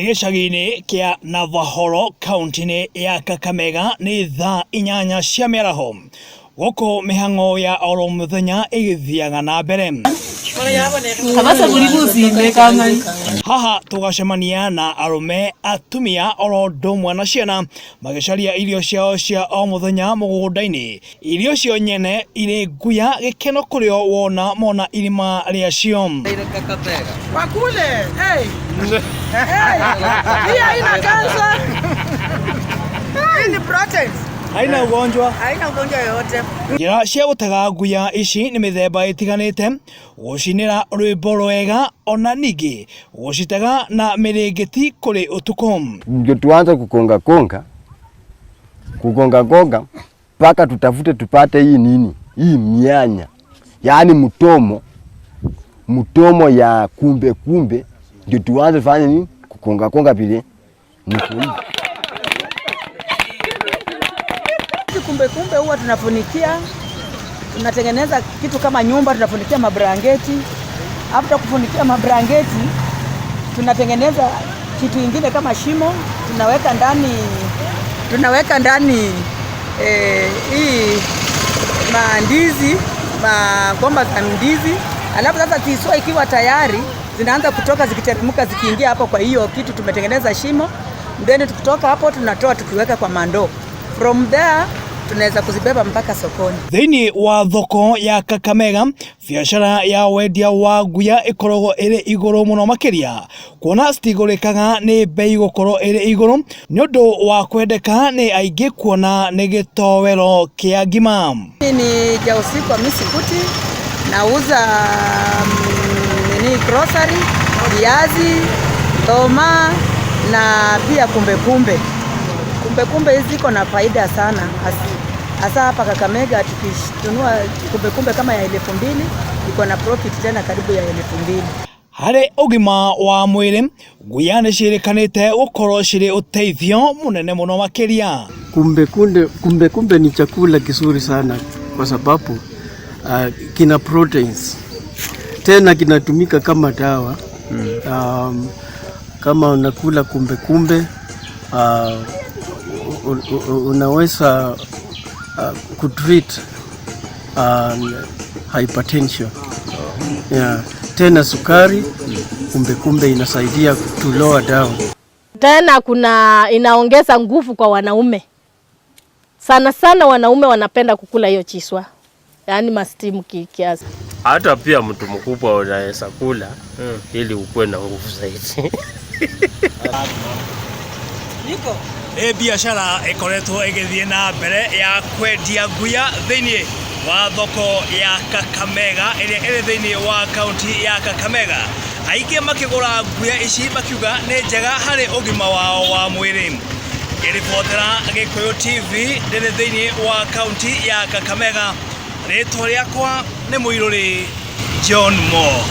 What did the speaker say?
Gĩcagi-inĩ kĩa Navahoro kaunti-inĩ ya Kakamega nĩ thaa 8 cia mĩaraho gũkũ mĩhang'o ya oro mũthenya ĩgĩthiaga na mbere. Haha tũgacemania na arũme, atumia oro ũndũ ũmwe na ciana magĩcaria irio ciao cia o mũthenya mũgũnda-inĩ. Irio cio nyene irĩ nguya gĩkeno kũrĩ o wona mona irima rĩacio. Wakule. Hey. Hey. Hii haina kansa. Hii ni proteins. Haina ugonjwa. Haina ugonjwa yoyote. Njĩra cia gũtega nguya ici nĩ mĩthemba ĩtiganĩte, gũcinĩra rwĩmbo rwega ona ningĩ gũcitega na mĩrĩngĩti kũrĩ ũtukũ. Ndio tuanze kukonga konga kugonga gonga mpaka tutafute tupate hii nini hii mianya, yaani mtomo mtomo ya kumbe kumbe, ndio tuanze fanye nini kukonga konga vile niko hivi. Hizi kumbe kumbe huwa tunafunikia, tunatengeneza kitu kama nyumba, tunafunikia mabrangeti. After kufunikia mabrangeti, tunatengeneza kitu ingine kama shimo, tunaweka ndani hii mandizi, magomba za ndizi. Alafu sasa kiswa ikiwa tayari zinaanza kutoka zikiteremka zikiingia hapo kwa hiyo kitu tumetengeneza shimo, then tukitoka hapo tunatoa tukiweka kwa mandoo. From there tunaweza kuzibeba mpaka sokoni. Thĩinĩ wa thoko ya Kakamega biacara ya wendia wa nguya ĩkoragwo ĩrĩ igũrũ mũno makĩria kuona citigũrĩkaga nĩ bei gũkorwo ĩrĩ igũrũ nĩ ũndũ wa kwendeka nĩ aingĩ kuona nĩ gĩtowero kĩa ngima. Mimi ni Jausiku Hamisi Kuti, nauza nini grocery, viazi, ndoma na pia kumbe kumbe. Kumbe kumbe hizi ziko na faida sana, hasa hapa Kakamega tukinunua kumbe kumbe kama ya 2000 iko na profit tena karibu ya 2000. Harĩ ũgima wa mwĩrĩ nguya nĩ ciĩrĩkanĩte gũkorwo cirĩ ũteithio mũnene mũno makĩria. Kumbe kumbe, kumbe kumbe ni chakula kizuri sana kwa sababu kina proteins, tena kinatumika kama dawa. Kama unakula kumbe kumbe unaweza kutreat hypertension, yeah. Tena sukari, kumbe kumbe inasaidia to lower down. Tena kuna inaongeza nguvu kwa wanaume. Sana sana wanaume wanapenda kukula hiyo chiswa, yaani mastimu kiasi. Hata pia mtu mkubwa unaweza kula ili ukuwe na nguvu zaidi. Nĩ biacara ĩkoretwo ĩgĩthiĩ na mbere ya kwendia nguya thĩinĩ wa thoko ya Kakamega ĩrĩa ĩrĩ thĩinĩ wa kaunti ya Kakamega. Aingĩ makĩgũra nguya ici makiuga nĩ njega harĩ ũgima wao wa mwĩrĩ. Ngĩribotera Gĩkũyũ TV ndĩrĩ thĩinĩ wa kaunti ya Kakamega, rĩtwa rĩakwa nĩ Mũirũrĩ John Moore.